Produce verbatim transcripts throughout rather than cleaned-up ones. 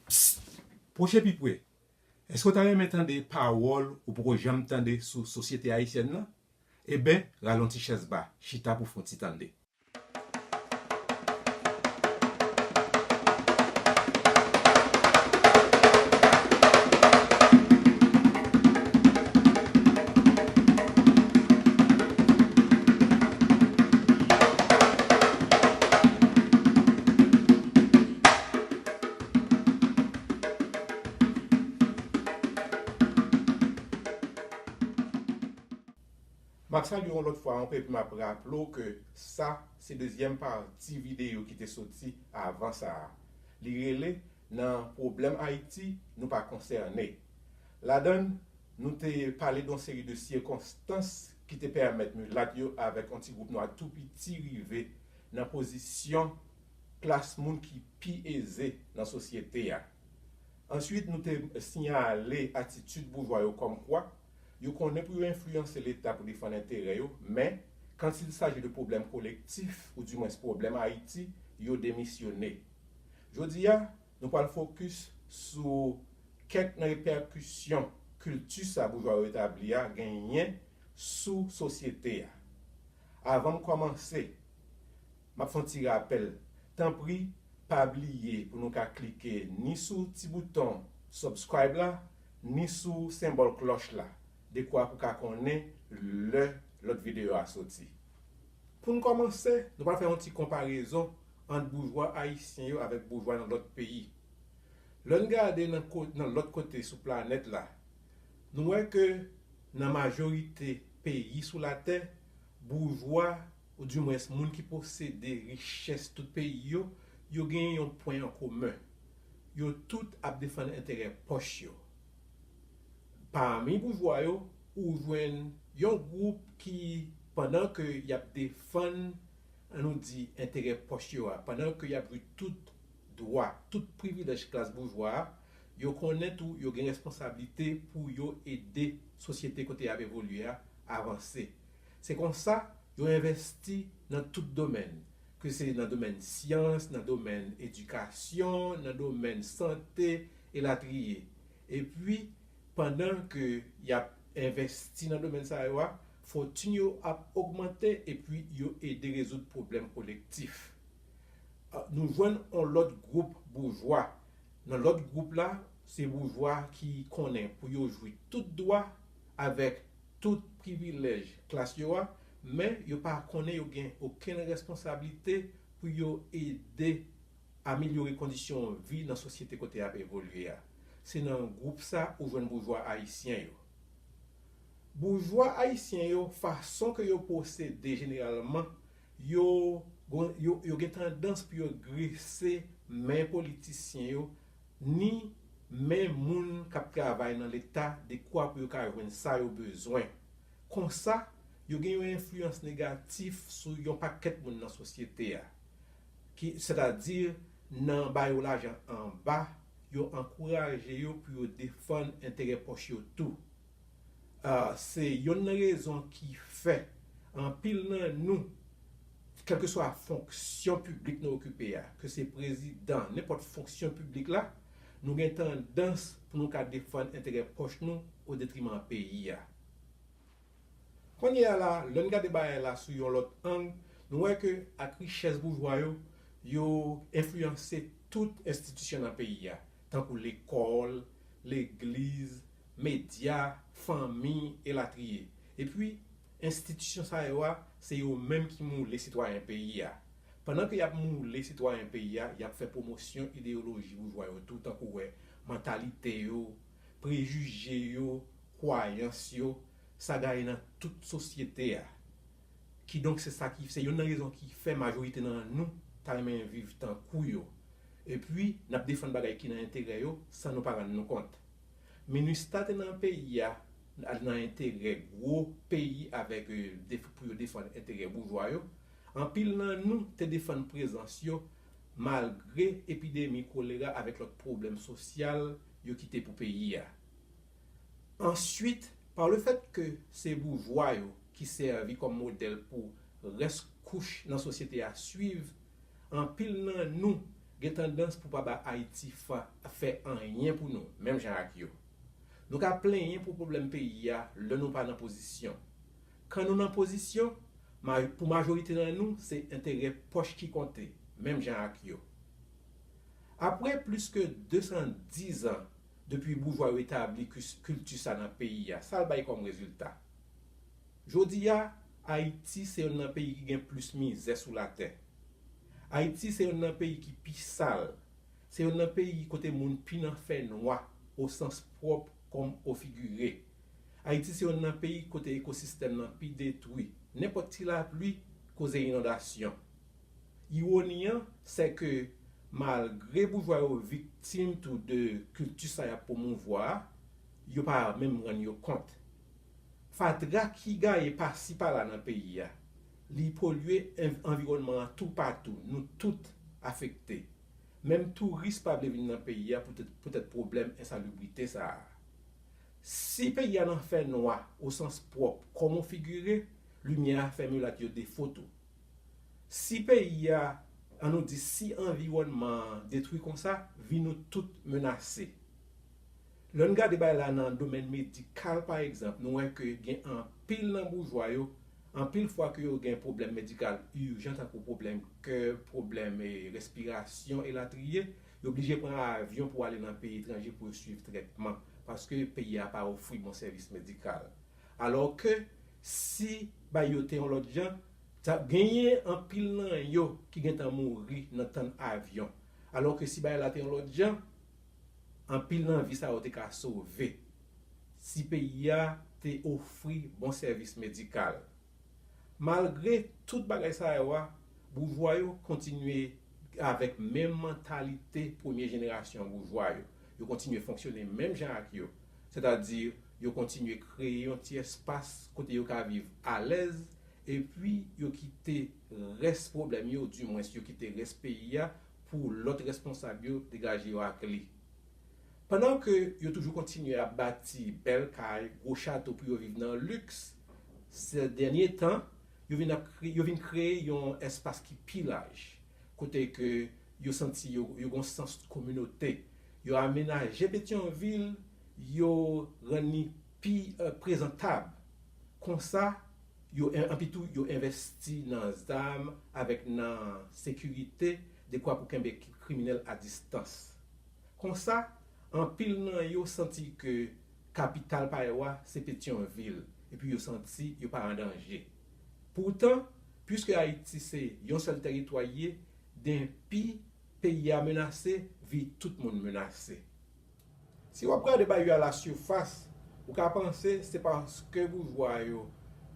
Pwoche pi pre. Èske w ta renmen tande pawòl ou poko janm tande sou sosyete ayisyèn nan? Eben, rale yon ti chèz ba, chita pou w fè yon ti tande. M ap salye w yon lòt fwa ankò, epi m ap raple w ke sa se dezyèm pati videyo ki te soti avan sa a. Li rele Nan Pwoblèm Ayiti, nou pa konsène. Ladan l, nou te pale de yon seri de sikonstans ki te pèmèt milat yo avèk yon ti gwoup nwa tou piti rive nan pozisyon klas moun ki pi eze nan sosyete a. Answit, nou te siyale atitid boujwa yo kòmkwa yo konnen pou yo enfliyanse Leta pou defann enterè yo, men, quand il s'agit de pwoblèm kolektif, oudimwens pwoblèm Ayiti, yo demisyone. Jodi a, nou pral fokis sou kèk nan repèkisyon kilti sa boujwa yo etabli a genyen sou sosyete a. Avan m kòmanse, m ap fè yon ti rapèl. Tanpri, pa bliye pou nou ka klike ni sou ti bouton subscribe la, ni sou senbòl klòch la, dekwa pou w ka konnen lè lòt videyo a soti. Pou n kòmanse, nou pral fè yon ti konparezon ant boujwa ayisyen yo avèk boujwa nan lòt peyi. Lè n gade nan ko-, nan lòt kote sou planèt la, nou wè ke nan majorite peyi sou latè, boujwa, oudimwens moun ki posede richès tout peyi yo, yo gen yon pwen an komen. Yo tout ap defann enterè pòch yo. Pami boujwa yo, ou jwenn yon gwoup ki, pandan ke y ap defann, ann nou di, enterè pòch yo a, pandan ke y ap jwi tout dwa, tout privilèj klas boujwa a, yo konnen tou yo gen responsablite pou yo ede sosyete kote y ap evolye a avanse. Se konsa, yo envesti nan tout domèn, ke se nan domèn syans, nan domèn edikasyon, nan domèn sante, elatriye. Epi, pandan ke y ap envesti nan domèn sa yo a, fòtin yo ap ogmante epi yo ede rezoud pwoblèm kolektif. Ah, nou jwenn yon lòt gwoup boujwa. Nan lòt gwoup la, se boujwa ki konnen pou yo jwi tout dwa avèk tout privilèj klas yo a, men yo pa konnen yo gen okenn responsablite pou yo ede amelyore kondisyon vi nan sosyete kote y ap evolye a. Se nan gwoup sa ou jwenn boujwa ayisyen yo. Boujwa ayisyen yo, fason ke yo pwosede jeneralman, yo, yo, yo gen tandans pou yo grese men politisyen yo, ni men moun k ap travay nan Leta dekwa pou yo ka jwenn sa yo bezwen. Konsa, yo gen yon enfliyans negatif sou yon pakèt moun nan sosyete a, ki, sètadi, nan ba yo lajan anba, yo ankouraje yo pou yo defann enterè pòch yo tou. Ah, se yonn nan rezon ki fè anpil nan nou, kèlkeswa fonksyon piblik nou okipe a, ke se prezidan, nenpòt fonksyon piblik la, nou gen tandans pou nou ka defann enterè pòch nou o detriman peyi a. Kounye a la, lè n gade bagay la sou yon lòt ang, nou wè ke ak richès boujwa yo, yo enfliyanse tout enstitisyon nan peyi a, tankou lekòl, legliz, medya, fanmi, elatriye. Epi, enstitisyon sa yo a, se yo menm ki moule sitwayen peyi a. Pandan ke y ap moule sitwayen peyi a, y ap fè pwomosyon ideyoloji boujwa yo tou, tankou wè mantalite yo, prejije yo, kwayans yo, sa gaye nan tout sosyete a. Kidonk, se sa ki, se youn nan rezon ki fè majorite nan nou ta renmen viv tankou yo. Epi, n ap defann bagay ki nan enterè yo san nou pa rann nou kont. MINUSTAH te nan peyi a, nan enterè gwo peyi avèk, eh, def-, pou yo defann enterè boujwa yo. Anpil nan nou te defann prezans yo malgre epidemi kolera avèk lòt pwoblèm sosyal yo kite pou peyi a. Answit, pa le fèt ke se boujwa yo ki sèvi kòm modèl pou rès kouch nan sosyete a swiv, anpil nan nou gen tandans pou pa ba Ayiti fa- fè anyen pou nou, menm jan ak yo. Nou ka plenyen pou pwoblèm peyi a lè nou pa nan pozisyon. Kan nou nan pozisyon, ma- pou majorite nan nou, se enterè pòch ki konte, menm jan ak yo. Apre plis ke de san diz an depi boujwa yo etabli kis- kilti sa nan peyi a, sa l bay kòm rezilta? Jodi a, Ayiti se youn nan peyi ki gen plis mizè sou latè. Ayiti se youn nan peyi ki pi sal. Se youn nan peyi kote moun pi nan fènwa, o sans pwòp kòm o figire. Ayiti se youn nan peyi kote ekosistèm nan pi detwi. Nenpòt ti lapli koze inondasyon. Iwoni an, se ke malgre boujwa yo viktim tou de kilti sa y ap pwomouvwa a, yo pa menm rann yo kont. Fatra ki gaye pasi pala nan peyi a, li polye env- anviwònman an toupatou, nou tout afekte. Menm touris pa vle vin nan peyi a poutèt poutèt pwoblèm ensalibrite sa a. Si peyi a nan fènwa, o sans pwòp, kòm o figire, limyè a fè milat yo defo tou. Si peyi a, ann nou di, si anviwònman an detwi konsa, vi nou tout menase. Lè n gade bagay la nan domèn medikal, pa egzanp, nou wè ke gen anpil nan boujwa yo, anpil fwa ke yo gen pwoblèm medikal ijan, tankou pwoblèm kè, pwoblèm e, respirasyon, elatriye, yo blije pran avyon pou ale nan peyi etranje pou yo swiv trètman, paske peyi a pa ofri bon sèvis medikal. Alòske, si bay yo te yon lòt jan, t ap genyen anpil nan yo ki gentan mouri nan tann avyon. Alòske, si bay la te yon lòt jan, anpil nan vi sa yo te ka sove si peyi a te ofri bon sèvis medikal. Malgre tout bagay sa yo a, boujwa yo kontinye avèk menm mantalite premye jenerasyon boujwa yo. Yo kontinye fonksyone menm jan ak yo. Sètadi, yo kontinye kreye yon ti espas kote yo ka viv alèz, epi yo kite rès pwoblèm yo, dimwens yo kite rès peyi a pou lòt responsab yo degaje yo ak li. Pandan ke yo toujou kontinye ap bati bèl kay, gwo chato pou yo viv nan liks, se dènye tan, yo vin ap kre- yo vin kreye yon espas ki pi laj, kote ke yo santi yo, yo gen sans kominote. Yo amenaje Petyonvil, yo rann li pi eh, prezantab. Konsa, yo, anpi tou, yo envesti nan zam avèk nan sekirite, dekwa pou kenbe kriminèl a distans. Konsa, anpil nan yo santi ke kapital pa yo a se Petyonvil, epi yo santi yo pa an danje. Poutan, piske Ayiti se yon sèl tèritwa l ye, denpi peyi a menase, vi tout moun menase. Si w ap gade bagay yo a la sifas, ou ka panse se paske boujwa yo,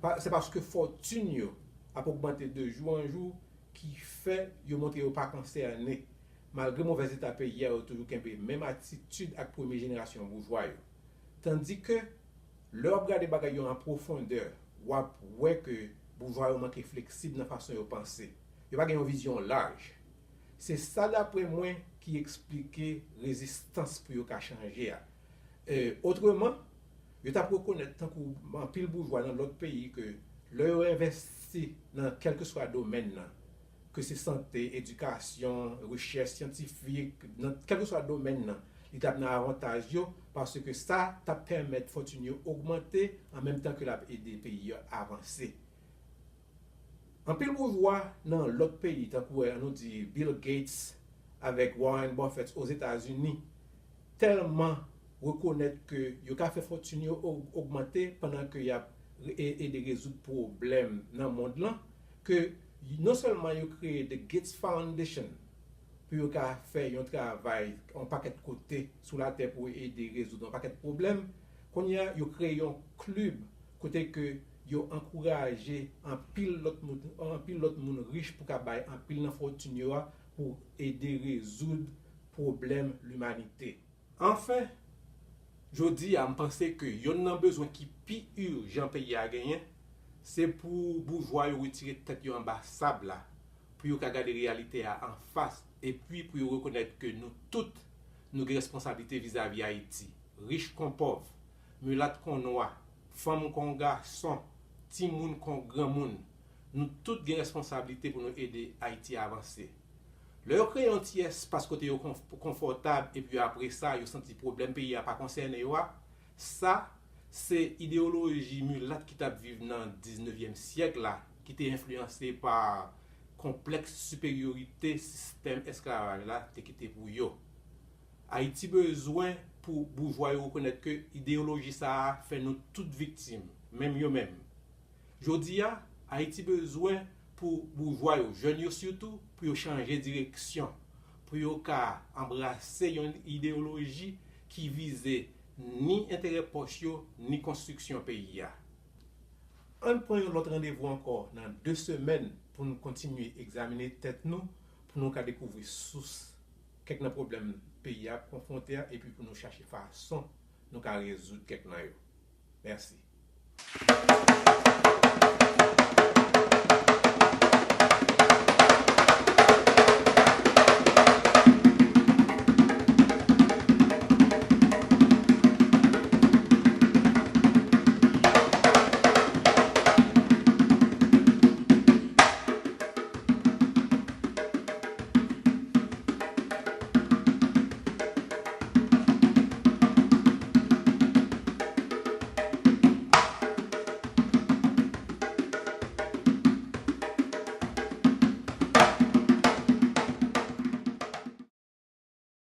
pa- se paske fòtin yo ap ogmante de jou an jou ki fè yo montre yo pa konsène. Malgre movèz eta peyi a, yo toujou kenbe menm atitid ak premye jenerasyon boujwa yo. Tandike, lè w ap gade bagay yo an pwofondè, w ap wè ke boujwa yo manke fleksib nan fason yo panse. Yo pa gen yon vizyon laj. Se sa, dapre mwen, ki eksplike rezistans pou yo ka chanje a. E, otreman, yo t ap rekonèt, tankou anpil boujwa nan lòt peyi, ke lè yo envesti nan kèlkeswa domèn nan, ke se sante, edikasyon, rechèch syantifik, nan kèlkeswa domèn nan, li t ap nan avantaj yo, paske sa t ap pèmèt fòtin yo ogmante, an menm tan ke l ap ede peyi a avanse. Anpil boujwa nan lòt peyi, tankou, ann nou di, Bill Gates avèk Warren Buffett Ozetazini, tèlman rekonèt ke yo ka fè fòtin yo og- ogmante pandan ke y ap e- ede rezoud pwoblèm nan mond lan, ke non sèlman yo kreye The Gates Foundation pou yo ka fè yon travay yon pakèt kote sou latè pou ede rezoud yon pakèt pwoblèm, kounye a, yo kreye yon klib kote ke yo ankouraje anpil lòt moun, anpil lòt moun rich pou ka bay anpil nan fòtin yo a pou ede rezoud pwoblèm limanite. Anfen, jodi a, m panse ke yonn nan bezwen ki pi ijan peyi a genyen, se pou boujwa yo retire tèt yo anba sab la, pou yo ka gade reyalite a anfas, epi pou yo rekonèt ke nou tout, nou gen responsablite vizavi Ayiti, rich kon pòv, milat kon nwa, fanm kon gason, timoun kon granmoun, nou tout gen responsablite pou nou ede Ayiti avanse. Lè yo kreye yon ti espas kote yo konf- konfòtab epi apre sa yo santi pwoblèm peyi a pa konsène yo a, sa se ideyoloji milat ki t ap viv nan diznevyèm syèk la ki te enfliyanse pa konplèks siperyorite sistèm esklavaj la te kite pou yo. Ayiti bezwen pou boujwa yo rekonèt ke ideyoloji sa a fè nou tout viktim, menm yo menm. Jodi a, Ayiti bezwen pou boujwa yo, jèn yo sitou, pou yo chanje direksyon, pou yo ka anbrase yon ideyoloji ki vize ni enterè pòch yo, ni konstriksyon peyi a. Ann pran yon lòt randevou ankò nan de semèn pou n kontinye egzamine tèt nou, pou nou ka dekouvri sous kèk nan pwoblèm peyi a ap konfwonte a epi pou nou chache fason nou ka rezoud kèk nan yo. Mèsi.